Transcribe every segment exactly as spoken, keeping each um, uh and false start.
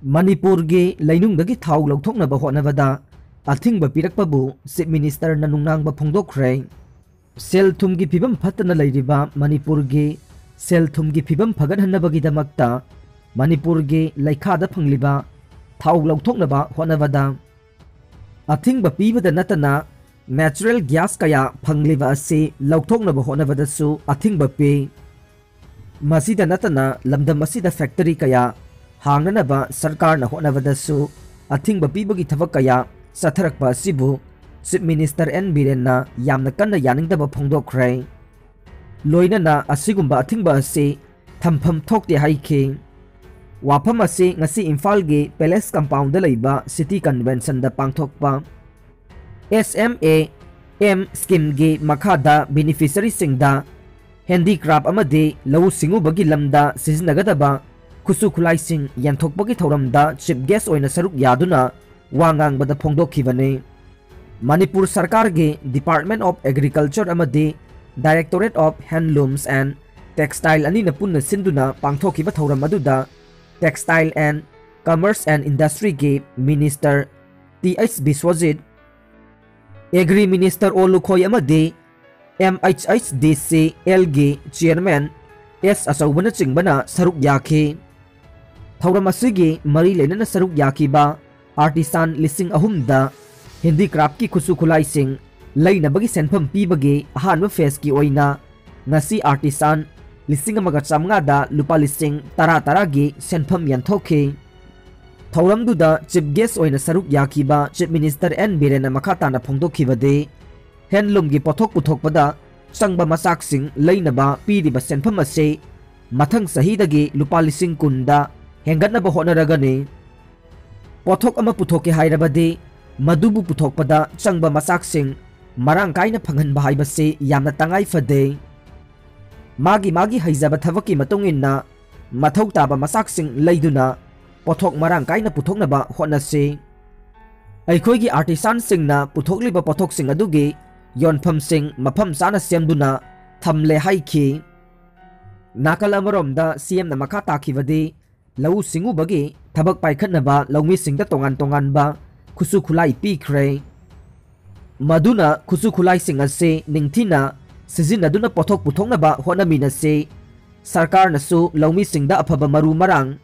ꯃꯅꯤꯄꯨꯔꯒꯤ ꯂꯩꯅꯨꯡꯗꯒꯤ ꯊꯥꯎ ꯂꯧꯊꯣꯛꯅꯕ ꯍꯣꯠꯅꯕꯗ ꯑꯊꯤꯡꯕ ꯄꯤꯔꯛꯄꯕꯨ Chief Ministerꯅ ꯅꯨꯡꯅꯥꯡꯕ ꯐꯣꯡꯗꯣꯛꯈ꯭ꯔꯦ꯫ ꯁꯦꯜ ꯊꯨꯝꯒꯤ ꯐꯤꯕꯝ ꯐꯠꯇꯅ ꯂꯩꯔꯤꯕ ꯃꯅꯤꯄꯨꯔꯒꯤ ꯁꯦꯜ ꯊꯨꯝꯒꯤ ꯐꯤꯕꯝ ꯐꯒꯠꯍꯟꯅꯕꯒꯤꯗꯃꯛꯇ ꯃꯅꯤꯄꯨꯔꯒꯤ ꯂꯩꯈꯥꯗ ꯐꯪꯂꯤꯕ ꯊꯥꯎ ꯂꯧꯊꯣꯛꯅꯕ ꯍꯣꯠꯅꯕꯗ ꯑꯊꯤꯡꯕ ꯄꯤꯕꯗ ꯅꯠꯇꯅ natural gas ꯀꯌꯥ ꯐꯪꯂꯤꯕ ꯑꯁꯤ ꯂꯧꯊꯣꯛꯅꯕ ꯍꯣꯠꯅꯕꯗꯁꯨ ꯑꯊꯤꯡꯕ ꯄꯤ꯫ ꯃꯁꯤꯗ ꯅꯠꯇꯅ ꯂꯝꯗꯝ ꯑꯁꯤꯗ factory ꯀꯌꯥ ꯍꯥꯡꯅꯅꯕ ꯁꯔꯀꯥꯔꯅ ꯍꯣꯠꯅꯕꯗꯁꯨ ꯑꯊꯤꯡꯕ ꯄꯤꯕꯒꯤ ꯊꯕꯛ ꯀꯌꯥ ꯆꯠꯊꯔꯛꯄ ꯑꯁꯤꯕꯨ Chief Minister N ꯕꯤꯔꯦꯟꯅ ꯌꯥꯝꯅ ꯀꯟꯅ ꯌꯥꯅꯤꯡꯗꯕ ꯐꯣꯡꯗꯣꯛꯈ꯭ꯔꯦ꯫ ꯂꯣꯏꯅꯅ ꯑꯁꯤꯒꯨꯝꯕ ꯑꯊꯤꯡꯕ ꯑꯁꯤ ꯊꯝꯐꯝ ꯊꯣꯛꯇꯦ ꯍꯥꯏꯈꯤ꯫ ꯋꯥꯐꯝ ꯑꯁꯤ ꯉꯁꯤ ꯏꯝꯐꯥꯜꯒꯤ Palace Compoundꯗ ꯂꯩꯕ City Conventionꯗ ꯄꯥꯡꯊꯣꯛꯄ S M A M schemeꯒꯤ ꯃꯈꯥꯗ beneficiaryꯁꯤꯡꯗ handicraft ꯑꯃꯗꯤ ꯂꯧꯎ ꯁꯤꯡꯎꯕꯒꯤ ꯂꯝꯗ ꯁꯤꯖꯤꯟꯅꯒꯗꯕ ꯈꯨꯠꯁꯨ ꯈꯨꯠꯂꯥꯏꯁꯤꯡ ꯌꯦꯟꯊꯣꯛꯄꯒꯤ ꯊꯧꯔꯝꯗ Chief Guest ꯑꯣꯏꯅ ꯁꯔꯨꯛ ꯌꯥꯗꯨꯅ ꯋꯥ ꯉꯥꯡꯕꯗ ꯐꯣꯡꯗꯣꯛꯈꯤꯕꯅꯤ꯫ ꯃꯅꯤꯄꯨꯔ ꯁꯔꯀꯥꯔꯒꯤ Department of Agriculture ꯑꯃꯗꯤ Directorate of Handlooms and Textile ꯑꯅꯤꯅ ꯄꯨꯟꯅ ꯁꯤꯟꯗꯨꯅ ꯄꯥꯡꯊꯣꯛꯈꯤꯕ ꯊꯧꯔꯝ ꯑꯗꯨꯗ Textile and Commerce and Industryꯒꯤ Minister Th Biswajit, Agri Minister O Lukhoi ꯑꯃꯗꯤ M H H D C Lꯒꯤ Chairman S ꯑꯆꯧꯕꯅꯆꯤꯡꯕꯅ ꯁꯔꯨꯛ ꯌꯥꯈꯤ꯫ ꯊꯧꯔꯝ ꯑꯁꯤꯒꯤ ꯃꯔꯤ ꯂꯩꯅꯅ ꯁꯔꯨꯛ ꯌꯥꯈꯤꯕ artisan ꯂꯤꯁꯤꯡ ꯑꯍꯨꯝꯗ handicraftꯀꯤ ꯈꯨꯠꯁꯨ ꯈꯨꯠꯂꯥꯏꯁꯤꯡ ꯂꯩꯅꯕꯒꯤ ꯁꯦꯟꯐꯝ ꯄꯤꯕꯒꯤ ꯑꯍꯥꯟꯕ phaseꯀꯤ ꯑꯣꯏꯅ ꯉꯁꯤ artisan ꯂꯤꯁꯤꯡ ꯑꯃꯒ ꯆꯥꯃꯉꯥꯗ ꯂꯨꯄꯥ ꯂꯤꯁꯤꯡ ꯇꯔꯥ ꯇꯔꯥꯒꯤ ꯁꯦꯟꯐꯝ ꯌꯦꯟꯊꯣꯛꯈꯤ꯫ ꯊꯧꯔꯝꯗꯨꯗ Chief Guest ꯑꯣꯏꯅ ꯁꯔꯨꯛ ꯌꯥꯈꯤꯕ Chief Minister N ꯕꯤꯔꯦꯟꯅ ꯃꯈꯥ ꯇꯥꯅ ꯐꯣꯡꯗꯣꯛꯈꯤꯕꯗꯤ, handloomꯒꯤ ꯄꯣꯠꯊꯣꯛ ꯄꯨꯊꯣꯛꯄꯗ ꯆꯪꯕ ꯃꯆꯥꯛꯁꯤꯡ ꯂꯩꯅꯕ ꯄꯤꯔꯤꯕ ꯁꯦꯟꯐꯝ ꯑꯁꯤ ꯃꯊꯪ ꯆꯍꯤꯗꯒꯤ ꯂꯨꯄꯥ ꯂꯤꯁꯤꯡ ꯀꯨꯟꯗ ꯍꯦꯟꯒꯠꯅꯕ ꯍꯣꯠꯅꯔꯒꯅꯤ꯫ ꯄꯣꯠꯊꯣꯛ ꯑꯃ ꯄꯨꯊꯣꯛꯀꯦ ꯍꯥꯏꯔꯕꯗꯤ ꯃꯗꯨꯕꯨ ꯄꯨꯊꯣꯛꯄꯗ ꯆꯪꯕ ꯃꯆꯥꯛꯁꯤꯡ ꯃꯔꯥꯡ ꯀꯥꯏꯅ ꯐꯪꯍꯟꯕ ꯍꯥꯏꯕꯁꯤ ꯌꯥꯝꯅ ꯇꯉꯥꯏ ꯐꯗꯦ꯫ ꯃꯥꯒꯤ ꯃꯥꯒꯤ ꯍꯩꯖꯕ ꯊꯕꯛꯀꯤ ꯃꯇꯨꯡ ꯏꯟꯅ ꯃꯊꯧ ꯇꯥꯕ ꯃꯆꯥꯛꯁꯤꯡ ꯂꯩꯗꯨꯅ ꯄꯣꯠꯊꯣꯛ ꯃꯔꯥꯡ ꯀꯥꯏꯅ ꯄꯨꯊꯣꯛꯅꯕ ꯍꯣꯠꯅꯁꯤ꯫ ꯑꯩꯈꯣꯏꯒꯤ artisanꯁꯤꯡꯅ ꯄꯨꯊꯣꯛꯂꯤꯕ ꯄꯣꯠꯊꯣꯛꯁꯤꯡ ꯑꯗꯨꯒꯤ ꯌꯣꯟꯐꯝꯁꯤꯡ ꯃꯐꯝ ꯆꯥꯅ ꯁꯦꯝꯗꯨꯅ ꯊꯝꯂꯦ ꯍꯥꯏꯈꯤ꯫ ꯅꯥꯀꯜ ꯑꯃꯔꯣꯝꯗ CMꯅ ꯃꯈꯥ ꯇꯥꯈꯤꯕꯗꯤ, ꯂꯧꯎ ꯁꯤꯡꯎꯕꯒꯤ ꯊꯕꯛ ꯄꯥꯏꯈꯠꯅꯕ ꯂꯧꯃꯤꯁꯤꯡꯗ ꯇꯣꯉꯥꯟ ꯇꯣꯉꯥꯟꯕ ꯈꯨꯠꯁꯨ ꯈꯨꯠꯂꯥꯏ ꯄꯤꯈ꯭ꯔꯦ꯫ ꯃꯗꯨꯅ ꯈꯨꯠꯁꯨ ꯈꯨꯠꯂꯥꯏꯁꯤꯡ ꯑꯁꯤ ꯅꯤꯡꯊꯤꯅ ꯁꯤꯖꯤꯟꯅꯗꯨꯅ ꯄꯣꯠꯊꯣꯛ ꯄꯨꯊꯣꯛꯅꯕ ꯍꯣꯠꯅꯃꯤꯟꯅꯁꯤ꯫ ꯁꯔꯀꯥꯔꯅꯁꯨ ꯂꯧꯃꯤꯁꯤꯡꯗ ꯑꯐꯕ ꯃꯔꯨ ꯃꯔꯥꯡ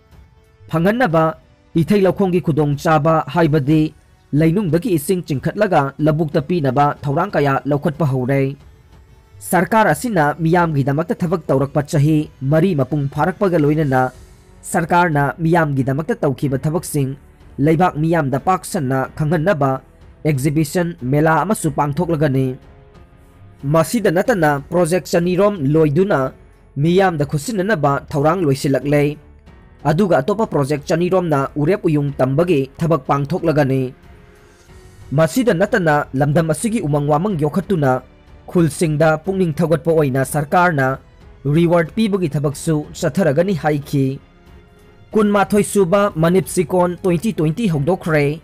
ꯐꯪꯍꯟꯅꯕ ꯏꯊꯩ ꯂꯧꯈꯣꯡꯒꯤ ꯈꯨꯗꯣꯡꯆꯥꯕ, ꯍꯥꯏꯕꯗꯤ ꯂꯩꯅꯨꯡꯗꯒꯤ ꯏꯁꯤꯡ ꯆꯤꯡꯈꯠꯂꯒ ꯂꯧꯕꯨꯛꯇ ꯄꯤꯅꯕ ꯊꯧꯔꯥꯡ ꯀꯌꯥ ꯂꯧꯈꯠꯄ ꯍꯧꯔꯦ꯫ ꯁꯔꯀꯥꯔ ꯑꯁꯤꯅ ꯃꯤꯌꯥꯝꯒꯤꯗꯃꯛꯇ ꯊꯕꯛ ꯇꯧꯔꯛꯄ ꯆꯍꯤ ꯃꯔꯤ ꯃꯄꯨꯡ ꯐꯥꯔꯛꯄꯒ ꯂꯣꯏꯅꯅ ꯁꯔꯀꯥꯔꯅ ꯃꯤꯌꯥꯝꯒꯤꯗꯃꯛꯇ ꯇꯧꯈꯤꯕ ꯊꯕꯛꯁꯤꯡ ꯂꯩꯕꯥꯛ ꯃꯤꯌꯥꯝꯗ ꯄꯥꯛ ꯁꯟꯅ ꯈꯪꯍꯟꯅꯕ exhibition, ꯃꯦꯂꯥ ꯑꯃꯁꯨ ꯄꯥꯡꯊꯣꯛꯂꯒꯅꯤ꯫ ꯃꯁꯤꯗ ꯅꯠꯇꯅ project ꯆꯅꯤꯔꯣꯝ ꯂꯣꯏꯗꯨꯅ ꯃꯤꯌꯥꯝꯗ ꯈꯨꯠꯁꯤꯟꯅꯅꯕ ꯊꯧꯔꯥꯡ ꯂꯣꯏꯁꯤꯜꯂꯛꯂꯦ꯫ ꯑꯗꯨꯒ ꯑꯇꯣꯞꯄ project ꯆꯅꯤꯔꯣꯝꯅ ꯎꯔꯦꯞ ꯎꯌꯨꯡ ꯇꯝꯕꯒꯤ ꯊꯕꯛ ꯄꯥꯡꯊꯣꯛꯂꯒꯅꯤ꯫ ꯃꯁꯤꯗ ꯅꯠꯇꯅ ꯂꯝꯗꯝ ꯑꯁꯤꯒꯤ ꯎꯃꯪ ꯋꯥꯃꯪ ꯌꯣꯛꯈꯠꯇꯨꯅ ꯈꯨꯜꯁꯤꯡꯗ ꯄꯨꯛꯅꯤꯡ ꯊꯧꯒꯠꯄ ꯑꯣꯏꯅ ꯁꯔꯀꯥꯔꯅ reward ꯄꯤꯕꯒꯤ ꯊꯕꯛꯁꯨ ꯆꯠꯊꯔꯒꯅꯤ ꯍꯥꯏꯈꯤ꯫ ꯀꯨꯟꯃꯥꯊꯣꯏ ꯁꯨꯕ ꯃꯅꯤꯞ ꯁꯤꯀꯣꯟ twenty twenty ꯍꯧꯗꯣꯛꯈ꯭ꯔꯦ꯫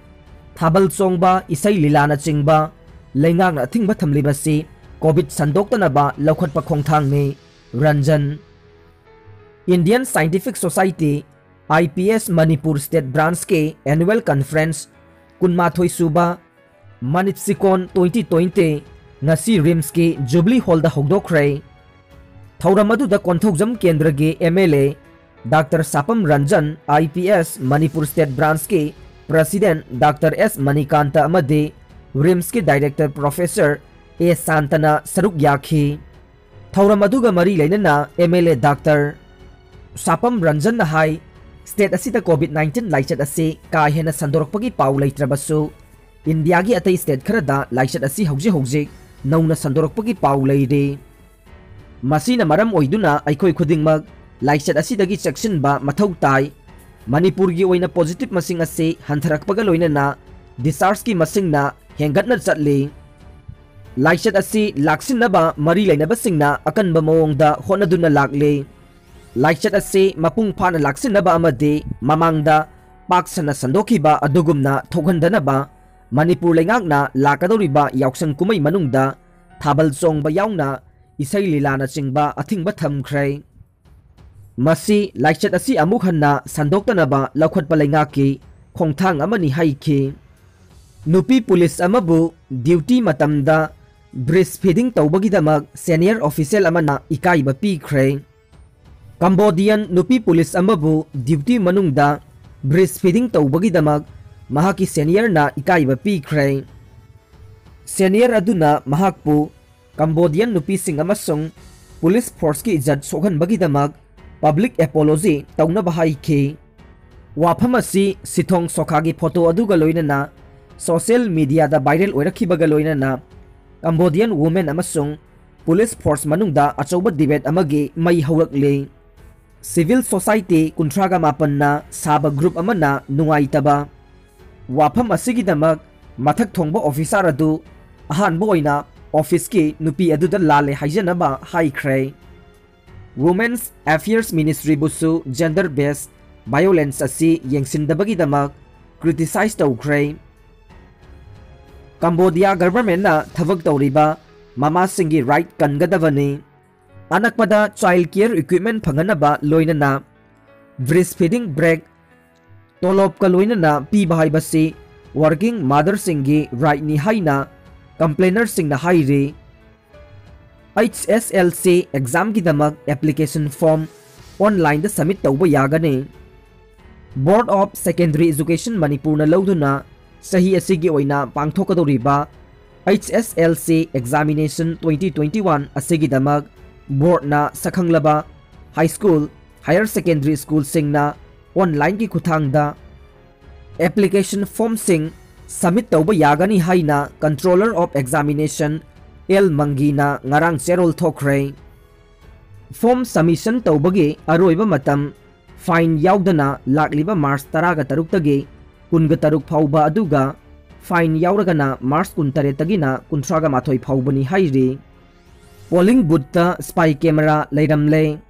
ꯊꯥꯕꯜ ꯆꯣꯡꯕ, ꯏꯁꯩ ꯂꯤꯂꯥꯅꯆꯤꯡꯕ ꯂꯩꯉꯥꯛꯅ ꯑꯊꯤꯡꯕ ꯊꯝꯂꯤꯕꯁꯤ COVID ꯁꯟꯗꯣꯛꯇꯅꯕ ꯂꯧꯈꯠꯄ ꯈꯣꯡꯊꯥꯡꯅꯤ꯫ Ranjan. Indian Scientific Society, IPS Manipur State Branch ꯀꯤ annual conference ꯀꯨꯟꯃꯥꯊꯣꯏ ꯁꯨꯕ ꯃꯅꯤꯞ ꯁꯤꯀꯣꯟ twenty twenty ꯉꯁꯤ RIMS ꯀꯤ Jubilee Hall ꯗ ꯍꯧꯗꯣꯛꯈ꯭ꯔꯦ꯫ ꯊꯧꯔꯝ ꯑꯗꯨꯗ ꯀꯣꯟꯊꯧꯖꯝ ꯀꯦꯟꯗ꯭ꯔꯒꯤ MLA Doctor ꯁꯥꯄꯝ Ranjan, IPS Manipur State Branch ꯀꯤ President Doctor S ꯃꯅꯤꯀꯥꯟꯇ ꯑꯃꯗꯤ RIMS ꯀꯤ Director Professor A ꯁꯥꯟꯇꯅ ꯁꯔꯨꯛ ꯌꯥꯈꯤ꯫ ꯊꯧꯔꯝ ꯑꯗꯨꯒ ꯃꯔꯤ ꯂꯩꯅꯅ MLA Doctor ꯁꯥꯄꯝ ꯔꯟꯖꯟꯅ ꯍꯥꯏ, state ꯑꯁꯤꯗ COVID nineteen ꯂꯥꯏꯆꯠ ꯑꯁꯤ ꯀꯥ ꯍꯦꯟꯅ ꯁꯟꯗꯣꯔꯛꯄꯒꯤ ꯄꯥꯎ ꯂꯩꯇ꯭ꯔꯕꯁꯨ, ꯏꯟꯗꯤꯌꯥꯒꯤ ꯑꯇꯩ state ꯈꯔꯗ ꯂꯥꯏꯆꯠ ꯑꯁꯤ ꯍꯧꯖꯤꯛ ꯍꯧꯖꯤꯛ ꯅꯧꯅ ꯁꯟꯗꯣꯔꯛꯄꯒꯤ ꯄꯥꯎ ꯂꯩꯔꯤ꯫ ꯃꯁꯤꯅ ꯃꯔꯝ ꯑꯣꯏꯗꯨꯅ ꯑꯩꯈꯣꯏ ꯈꯨꯗꯤꯡꯃꯛ ꯂꯥꯏꯆꯠ ꯑꯁꯤꯗꯒꯤ ꯆꯦꯛꯁꯤꯟꯕ ꯃꯊꯧ ꯇꯥꯏ꯫ ꯃꯅꯤꯄꯨꯔꯒꯤ ꯑꯣꯏꯅ positive ꯃꯁꯤꯡ ꯑꯁꯤ ꯍꯟꯊꯔꯛꯄꯒ ꯂꯣꯏꯅꯅ discharge ꯀꯤ ꯃꯁꯤꯡꯅ ꯍꯦꯟꯒꯠꯅ ꯆꯠꯂꯤ꯫ ꯂꯥꯏꯆꯠ ꯑꯁꯤ ꯂꯥꯛꯁꯤꯟꯅꯕ ꯃꯔꯤ ꯂꯩꯅꯕꯁꯤꯡꯅ ꯑꯀꯟꯕ ꯃꯑꯣꯡꯗ ꯍꯣꯠꯅꯗꯨꯅ ꯂꯥꯛꯂꯤ꯫ ꯂꯥꯏꯆꯠ ꯑꯁꯤ ꯃꯄꯨꯡ ꯐꯥꯅ ꯂꯥꯛꯁꯤꯟꯅꯕ ꯑꯃꯗꯤ ꯃꯃꯥꯡꯗ ꯄꯥꯛ ꯁꯟꯅ ꯁꯟꯗꯣꯛꯈꯤꯕ ꯑꯗꯨꯒꯨꯝꯅ ꯊꯣꯛꯍꯟꯗꯅꯕ ꯃꯅꯤꯄꯨꯔ ꯂꯩꯉꯥꯛꯅ ꯂꯥꯛꯀꯗꯧꯔꯤꯕ ꯌꯥꯎꯁꯪ ꯀꯨꯝꯍꯩ ꯃꯅꯨꯡꯗ ꯊꯥꯕꯜ ꯆꯣꯡꯕ ꯌꯥꯎꯅ ꯏꯁꯩ ꯂꯤꯂꯥꯅꯆꯤꯡꯕ ꯑꯊꯤꯡꯕ ꯊꯝꯈ꯭ꯔꯦ꯫ ꯃꯁꯤ ꯂꯥꯏꯆꯠ ꯑꯁꯤ ꯑꯃꯨꯛ ꯍꯟꯅ ꯁꯟꯗꯣꯛꯇꯅꯕ ꯂꯧꯈꯠꯄ ꯂꯩꯉꯥꯛꯀꯤ ꯈꯣꯡꯊꯥꯡ ꯑꯃꯅꯤ ꯍꯥꯏꯈꯤ꯫ ꯅꯨꯄꯤ ꯄꯨꯂꯤꯁ ꯑꯃꯕꯨ ꯗ꯭ꯌꯨꯇꯤ ꯃꯇꯝꯗ ꯕ꯭ꯔꯤꯁ ꯐꯤꯗꯤꯡ ꯇꯧꯕꯒꯤꯗꯃꯛ ꯁꯦꯅꯤꯌꯔ ꯑꯣꯐꯤꯁꯦꯜ ꯑꯃꯅ ꯏꯀꯥꯏꯕ ꯄꯤꯈ꯭ꯔꯦ꯫ ꯀꯝꯕꯣꯗꯤꯌꯟ ꯅꯨꯄꯤ ꯄꯨꯂꯤꯁ ꯑꯃꯕꯨ ꯗ꯭ꯌꯨꯇꯤ ꯃꯅꯨꯡꯗ ꯕ꯭ꯔꯤꯁ ꯐꯤꯗꯤꯡ ꯇꯧꯕꯒꯤꯗꯃꯛ ꯃꯍꯥꯛꯀꯤ ꯁꯦꯅꯤꯌꯔꯅ ꯏꯀꯥꯏꯕ ꯄꯤꯈ꯭ꯔꯦ꯫ ꯁꯦꯅꯤꯌꯔ ꯑꯗꯨꯅ ꯃꯍꯥꯛꯄꯨ ꯀꯝꯕꯣꯗꯤꯌꯟ ꯅꯨꯄꯤꯁꯤꯡ ꯑꯃꯁꯨꯡ ꯄꯨꯂꯤꯁ ꯐꯣꯔꯁꯀꯤ ꯏꯖꯠ ꯁꯣꯛꯍꯟꯕꯒꯤꯗꯃꯛ ꯄꯕ꯭ꯂꯤꯛ ꯑꯦꯄꯣꯂꯣꯖꯤ ꯇꯧꯅꯕ ꯍꯥꯏꯈꯤ꯫ ꯋꯥꯐꯝ ꯑꯁꯤ ꯁꯤꯊꯣꯡ ꯁꯣꯈꯥꯒꯤ ꯐꯣꯇꯣ ꯑꯗꯨꯒ ꯂꯣꯏꯅꯅ ꯁꯣꯁꯤꯌꯦꯜ ꯃꯤꯗꯤꯌꯥꯗ ꯚꯥꯏꯔꯦꯜ ꯑꯣꯏꯔꯛꯈꯤꯕꯒ ꯂꯣꯏꯅꯅ ꯀꯝꯕꯣꯗꯤꯌꯟ ꯋꯨꯃꯦꯟ ꯑꯃꯁꯨꯡ ꯄꯨꯂꯤꯁ ꯐꯣꯔꯁ ꯃꯅꯨꯡꯗ ꯑꯆꯧꯕ ꯗꯤꯕꯦꯠ ꯑꯃꯒꯤ ꯃꯩ ꯍꯧꯔꯛꯂꯤ꯫ ꯁꯤꯚꯤꯜ ꯁꯣꯁꯥꯏꯇꯤ ꯀꯨꯟꯊ꯭ꯔꯥꯒ ꯃꯥꯄꯟꯅ ꯁꯥꯕ ꯒ꯭ꯔꯨꯞ ꯑꯃꯅ ꯅꯨꯡꯉꯥꯏꯇꯕ ꯋꯥꯐꯝ ꯑꯁꯤꯒꯤꯗꯃꯛ ꯃꯊꯛ ꯊꯣꯡꯕ ꯑꯣꯐꯤꯁꯥꯔ ꯑꯗꯨ ꯑꯍꯥꯟꯕ ꯑꯣꯏꯅ ꯑꯣꯐꯤꯁꯀꯤ ꯅꯨꯄꯤ ꯑꯗꯨꯗ ꯂꯥꯜꯂꯦ ꯍꯥꯏꯖꯅꯕ ꯍꯥꯏꯈ꯭ꯔꯦ꯫ ꯋꯨꯃꯦꯟꯁ ꯑꯦꯐꯤꯌꯔꯁ ꯃꯤꯅꯤꯁꯇ꯭ꯔꯤꯕꯨꯁꯨ ꯖꯦꯟꯗꯔ ꯕꯦꯁ ꯚꯥꯏꯑꯣꯂꯦꯟꯁ ꯑꯁꯤ ꯌꯦꯡꯁꯤꯟꯗꯕꯒꯤꯗꯃꯛ ꯀ꯭ꯔꯤꯇꯤꯁꯥꯏꯖ ꯇꯧꯈ꯭ꯔꯦ꯫ ꯀꯝꯕꯣꯗꯤꯌꯥ ꯒꯚꯔꯟꯃꯦꯟꯠꯅ ꯊꯕꯛ ꯇꯧꯔꯤꯕ ꯃꯃꯥꯁꯤꯡꯒꯤ ꯔꯥꯏꯠ ꯀꯟꯒꯗꯕꯅꯤ꯫ ꯑꯅꯛꯄꯗ ꯆꯥꯏꯜ ꯀꯦꯌꯔ ꯏꯀ꯭ꯋꯤꯞꯃꯦꯟꯠ ꯐꯪꯍꯟꯅꯕ ꯂꯣꯏꯅꯅ ꯕ꯭ꯔꯤꯁ ꯐꯤꯗꯤꯡ ꯕ꯭ꯔꯦꯛ ꯇꯣꯂꯣꯞꯀ ꯂꯣꯏꯅꯅ ꯄꯤꯕ ꯍꯥꯏꯕꯁꯤ ꯋꯥꯔꯀꯤꯡ ꯃꯥꯗꯔꯁꯤꯡꯒꯤ ꯔꯥꯏꯠꯅꯤ ꯍꯥꯏꯅ ꯀꯝꯄ꯭ꯂꯦꯅꯔꯁꯤꯡꯅ ꯍꯥꯏꯔꯤ꯫ ꯑꯩꯆ ꯑꯦꯁ ꯑꯦꯜ ꯁꯤ ꯑꯦꯛꯖꯥꯝꯒꯤꯗꯃꯛ ꯑꯦꯄ꯭ꯂꯤꯀꯦꯁꯟ ꯐꯣꯔꯝ ꯑꯣꯟꯂꯥꯏꯟꯗ ꯁꯕꯃꯤꯠ ꯇꯧꯕ ꯌꯥꯒꯅꯤ꯫ ꯕꯣꯔꯗ ꯑꯣꯐ ꯁꯦꯀꯦꯟꯗꯔꯤ ꯑꯦꯖꯨꯀꯦꯁꯟ ꯃꯅꯤꯄꯨꯔꯅ ꯂꯧꯗꯨꯅ ꯆꯍꯤ ꯑꯁꯤꯒꯤ ꯑꯣꯏꯅ ꯄꯥꯡꯊꯣꯛꯀꯗꯧꯔꯤꯕ H S L C examination twenty twenty one ꯑꯁꯤꯒꯤꯗꯃꯛ ꯕꯣꯔꯗꯅ ꯁꯛꯈꯪꯂꯕ ꯍꯥꯏ ꯁ꯭ꯀꯨꯜ, ꯍꯥꯌꯔ ꯁꯦꯀꯦꯟꯗꯔꯤ ꯁ꯭ꯀꯨꯜꯁꯤꯡꯅ ꯑꯣꯟꯂꯥꯏꯟꯒꯤ ꯈꯨꯠꯊꯥꯡꯗ ꯑꯦꯄ꯭ꯂꯤꯀꯦꯁꯟ ꯐꯣꯔꯝꯁꯤꯡ ꯁꯕꯃꯤꯠ ꯇꯧꯕ ꯌꯥꯒꯅꯤ ꯍꯥꯏꯅ ꯀꯟꯇ꯭ꯔꯣꯂꯔ ꯑꯣꯐ ꯑꯦꯛꯖꯥꯃꯤꯅꯦꯁꯟ ꯑꯦꯜ ꯃꯪꯒꯤꯅ ꯉꯔꯥꯡ ꯆꯦꯔꯣꯜ ꯊꯣꯛꯈ꯭ꯔꯦ꯫ ꯐꯣꯔꯝ ꯁꯕꯃꯤꯁꯟ ꯇꯧꯕꯒꯤ ꯑꯔꯣꯏꯕ ꯃꯇꯝ ꯐꯥꯏꯟ ꯌꯥꯎꯗꯅ ꯂꯥꯛꯂꯤꯕ ꯃꯥꯔꯆ ꯇꯔꯥꯒ ꯇꯔꯨꯛꯇꯒꯤ ꯀꯨꯟꯒ ꯇꯔꯨꯛ ꯐꯥꯎꯕ, ꯑꯗꯨꯒ ꯐꯥꯏꯟ ꯌꯥꯎꯔꯒꯅ ꯃꯥꯔꯆ ꯀꯨꯟꯇꯔꯦꯠꯇꯒꯤꯅ ꯀꯨꯟꯊ꯭ꯔꯥꯒ ꯃꯥꯊꯣꯏ ꯐꯥꯎꯕꯅꯤ ꯍꯥꯏꯔꯤ꯫ ꯄꯣꯂꯤꯡ ꯕꯨꯠꯇ ꯁ꯭ꯄꯥꯏ ꯀꯦꯃꯦꯔꯥ ꯂꯩꯔꯝꯂꯦ꯫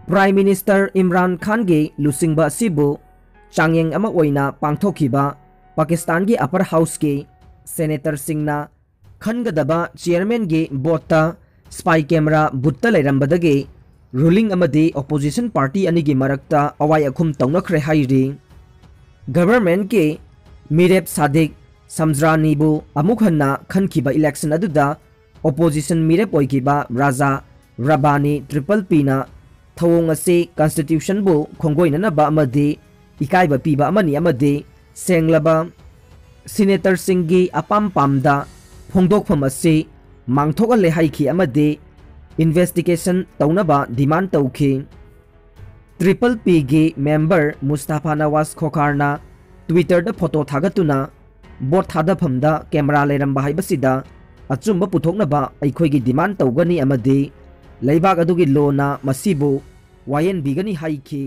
ꯄ꯭ꯔꯥꯏꯝ ꯃꯤꯅꯤꯁꯇꯔ ꯏꯝꯔꯥꯟ ꯈꯥꯟꯒꯤ ꯂꯨꯆꯤꯡꯕ ꯑꯁꯤꯕꯨ ꯆꯥꯡꯌꯦꯡ ꯑꯃ ꯑꯣꯏꯅ ꯄꯥꯡꯊꯣꯛꯈꯤꯕ ꯄꯥꯀꯤꯁꯇꯥꯟꯒꯤ ꯑꯄꯔ ꯍꯥꯎꯁꯀꯤ ꯁꯦꯅꯦꯇꯔꯁꯤꯡꯅ ꯈꯟꯒꯗꯕ ꯆꯤꯌꯔꯃꯦꯟꯒꯤ ꯚꯣꯠꯇ ꯁ꯭ꯄꯥꯏ ꯀꯦꯃꯦꯔꯥ ꯕꯨꯠꯇ ꯂꯩꯔꯝꯕꯗꯒꯤ ꯔꯨꯂꯤꯡ ꯑꯃꯗꯤ ꯑꯣꯄꯣꯖꯤꯁꯟ ꯄꯥꯔꯇꯤ ꯑꯅꯤꯒꯤ ꯃꯔꯛꯇ ꯑꯋꯥꯏ ꯑꯈꯨꯝ ꯇꯧꯅꯈ꯭ꯔꯦ ꯍꯥꯏꯔꯤ꯫ ꯒꯚꯔꯟꯃꯦꯟꯠꯀꯤ ꯃꯤꯔꯦꯞ ꯁꯥꯗꯤꯛ ꯁꯝꯖ꯭ꯔꯥꯅꯤꯕꯨ ꯑꯃꯨꯛ ꯍꯟꯅ ꯈꯟꯈꯤꯕ ꯏꯂꯦꯛꯁꯟ ꯑꯗꯨꯗ ꯑꯣꯄꯣꯖꯤꯁꯟ ꯃꯤꯔꯦꯞ ꯑꯣꯏꯈꯤꯕ ꯔꯥꯖꯥ ꯔꯕꯥꯅꯤ ꯇ꯭ꯔꯤꯄꯜ ꯄꯤꯅ ꯊꯧꯑꯣꯡ ꯑꯁꯤ ꯀꯟꯁꯇꯤꯇ꯭ꯌꯨꯁꯟꯕꯨ ꯈꯣꯡꯒꯣꯏꯅꯅꯕ ꯑꯃꯗꯤ ꯏꯀꯥꯏꯕ ꯄꯤꯕ ꯑꯃꯅꯤ ꯑꯃꯗꯤ ꯁꯦꯡꯂꯕ ꯁꯤꯅꯦꯇꯔꯁꯤꯡꯒꯤ ꯑꯄꯥꯝ ꯄꯥꯝꯗ ꯐꯣꯡꯗꯣꯛꯐꯝ ꯑꯁꯤ ꯃꯥꯡꯊꯣꯛꯍꯜꯂꯦ ꯍꯥꯏꯈꯤ ꯑꯃꯗꯤ ꯏꯟꯚꯦꯁꯇꯤꯒꯦꯁꯟ ꯇꯧꯅꯕ ꯗꯤꯃꯥꯟ ꯇꯧꯈꯤ꯫ ꯇ꯭ꯔꯤꯄꯜ ꯄꯤꯒꯤ member ꯃꯨꯁꯇꯥꯐꯥ Nawaz ꯈꯣꯈꯥꯔꯅ ꯇ꯭ꯋꯤꯇꯔꯗ photo ꯊꯥꯒꯠꯇꯨꯅ vote ꯊꯥꯗꯐꯝꯗ camera ꯂꯩꯔꯝꯕ ꯍꯥꯏꯕꯁꯤꯗ ꯑꯆꯨꯝꯕ ꯄꯨꯊꯣꯛꯅꯕ ꯑꯩꯈꯣꯏꯒꯤ ꯗꯤꯃꯥꯟ ꯇꯧꯒꯅꯤ ꯑꯃꯗꯤ ꯂꯩꯕꯥꯛ ꯑꯗꯨꯒꯤ ꯂꯣꯅ ꯃꯁꯤꯕꯨ ꯋꯥꯌꯦꯟꯕꯤꯒꯅꯤ ꯍꯥꯏꯈꯤ꯫